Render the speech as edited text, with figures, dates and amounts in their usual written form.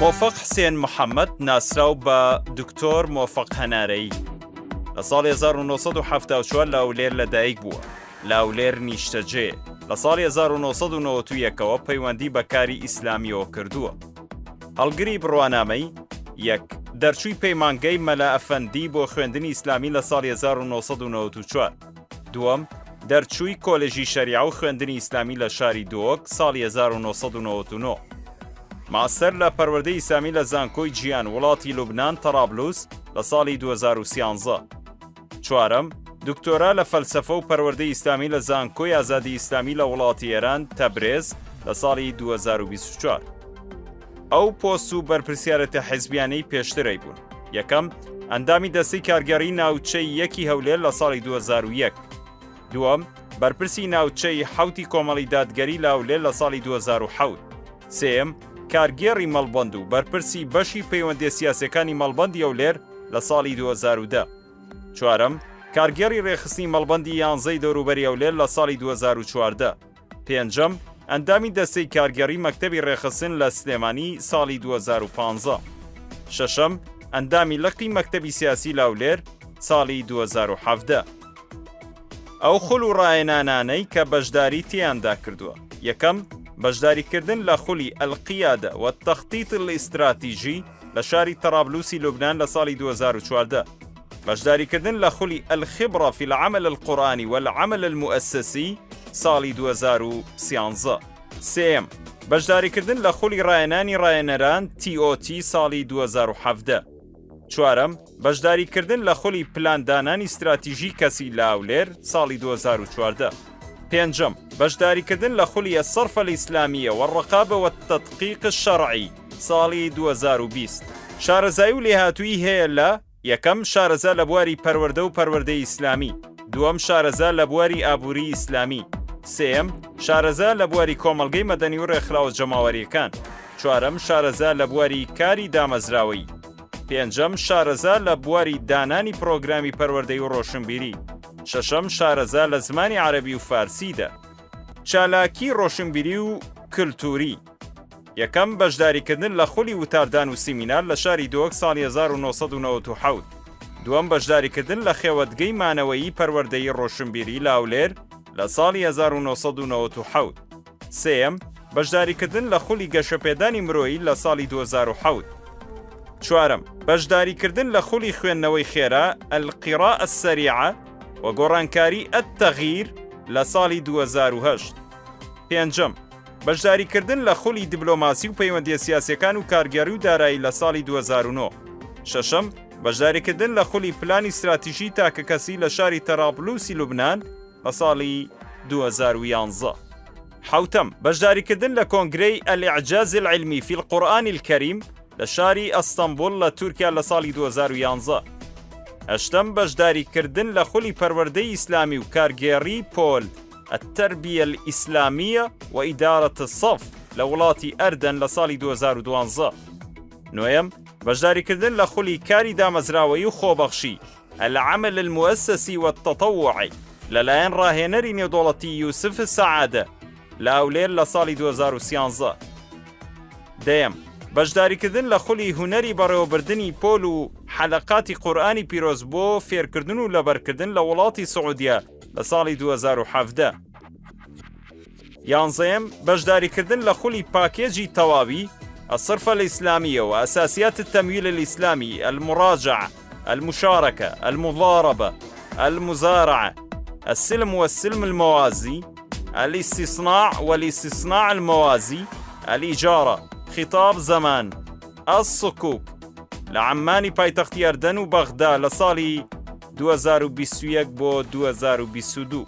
مۆفەق حسێن محەممەد ناسراو بە دکتۆر مۆفەق هەنارەیی لە ساڵی 1974 لە هەولێر لەدایک بووە. لە هەولێر نیشتەجێیە. لە ساڵی 1991ەوە پەیوەندی بە کاری ئیسلامییەوە کردووە. هەڵگری بڕوانامەی، یەک، دەرچووی پەیمانگەی مەلا ئەفەندی بۆ خوێندنی ئیسلامی لە ساڵی 1994. دووەم، دەرچووی کۆلێژی شەریعە و خوێندنی ئیسلامی لە شاری دهۆک ساڵی 1999. ماستەر لە پەروەردەی ئیسلامی لە زانکۆی جیهان وڵاتی لوبنان تەرابلوس لە ساڵی 2013. چوارەم، دکتۆرا لە فەلسەفە و پەروەردەی ئیسلامی لە زانکۆی ئازادی ئیسلامی لە وڵاتی ئێران تەبرێز لە ساڵی 2024. ئەو پۆست و بەرپرسیارەتە حزبیانەی پێشتر هەیبوون. یەکەم، ئەندامی دەستەی کارگێڕی ناوچەی یەکی هەولێر لە ساڵی 2001. دووەم، بەرپرسی ناوچەی حەوتی کۆمەڵی دادگەری لە هەولێر لە ساڵی 2007. سێیەم، کارگێڕی مەڵبەند و بەرپرسی بەشی پەیوەندیە سیاسیەکانی مەڵبەندی هەولێر لە ساڵی 2010. چوارەم، کارگێڕی رێکخستنی مەڵبەندی یانزەی دەوروبەری هەولێر لە ساڵی 2014. پێنجەم، ئەندامی دەستەی کارگێڕی مەکتەبی رێکخستن لە سلێمانی ساڵی 2015. شەشەم، ئەندامی لقی مەکتەبی سیاسی لە هەولێر ساڵی 2017. ئەو خول و ڕاهێنانانەی کە بەشداری تێیاندا کردووە، یەکەم، بەشداریکردن لە خولی، القیادە و التخطیط الاستراتیژی، لە شاری تەرابلوسی لوبنان لە ساڵی 2014. بەشداریکردن لە خولی، الخبرە فی العمل القرآنی و العمل المؤسسی، ساڵی 2013. سێیەم، بەشداریکردن لە خولی ڕاهێنانی ڕاهێنەران، TOT، ساڵی 2017. چوارەم، بەشداریکردن لە خولی پلاندانانی ستراتیژی کەسی لە هەولێر ساڵی 2014. پێنجەم، بەشداریکردن لە خولی الصرفە الاسلامیە والرقابە والتدقیق الشرعی ساڵی 2020. شارەزایی و لێهاتوویی هەیە لە، یەکەم، شارەزا لە بواری پەروەردە و پەروەردەی ئیسلامی. دووەم، شارەزا لە بواری ئابووری ئیسلامی. سێیەم، شارەزا لە بواری کۆمەڵگەی مەدەنی و ڕێکخراوە جەماوەرییەکان. چوارەم، شارەزا لە بواری کاری دامەزراوەیی. پێنجەم، شارەزا لە بواری دانانی پڕۆگرامی پەروەردەیی و ڕۆشنبیری. شەشەم، شارەزا لە زمانی عەرەبی و فارسیدا. چالاکی ڕۆشنبیری و کلتوری. یەکەم، بەشداریکردن لە خولی وتاردان و سیمینار لە شاری دهۆک ساڵی 1997. دووەم، بەشداریکردن لە خێوەتگەی مانەوەیی پەروەردەیی ڕۆشنبیری لە هەولێر لە ساڵی 1997. سێیەم، بەشداریکردن لە خولی گەشەپێدانی مرۆیی لە ساڵی 2007. چوارەم، بەشداریکردن لە خولی خوێندنەوەی خێرا، القراءە السریعە، و گۆڕانکاری، التغییر، لە ساڵی 2008. پێنجەم، بەشداریکردن لە خولی دیبلۆماسی و پەیوەندییە سیاسییەکان و کارگێڕی و دارایی لە ساڵی 2009. شەشەم، بەشداریکردن لە خولی پلانی ستراتیژی تاکەکەسی لە شاری تەرابلوسی لوبنان لە ساڵی 2011. حەوتەم، بەشداریکردن لە کۆنگرەی الإعجاز العلمی فی القرآن الکریم لە شاری ئەستەنبوڵ لە تورکیا لە ساڵی 2011. هەشتەم، بەشداریکردن لە خولی پەروەردەی ئیسلامی و کارگێڕی پۆل، التربیە الاسلامیە و ادارە الصف، لە وڵاتی ئەردەن لە ساڵی 2012. نۆیەم، بەشداریکردن لە خولی کاری دامەزراوەیی و خۆبەخشی، العمل الموسسی والتطوعی، لەلایەن ڕاهێنەری نێودەوڵەتی یوسف سەعادە لە هەولێر لە ساڵی 2013. دەیەم، بەشداریکردن لە خولی هونەری بەڕێوەبردنی پۆل و حەلەقاتی قورئانی پیرۆز بۆ فێرکردن و لەبەرکردن لە وڵاتی سعودیە لە ساڵی 2017. یانزەیەم، بەشداریکردن لە خولی پاکێجی تەواوی، الصرفە الاسلامیە و اساسیات التمویل الاسلامی، المراجعە، المشارکە، المضاربە، المزارعە، السلم والسلم الموازی، الاستصناع والاستصناع الموازی، الاجارە، خطاب زمان، الصکوک، لە عەممانی پایتەختی ئەردەن و بەغدا لە ساڵی 2021 بۆ 2022.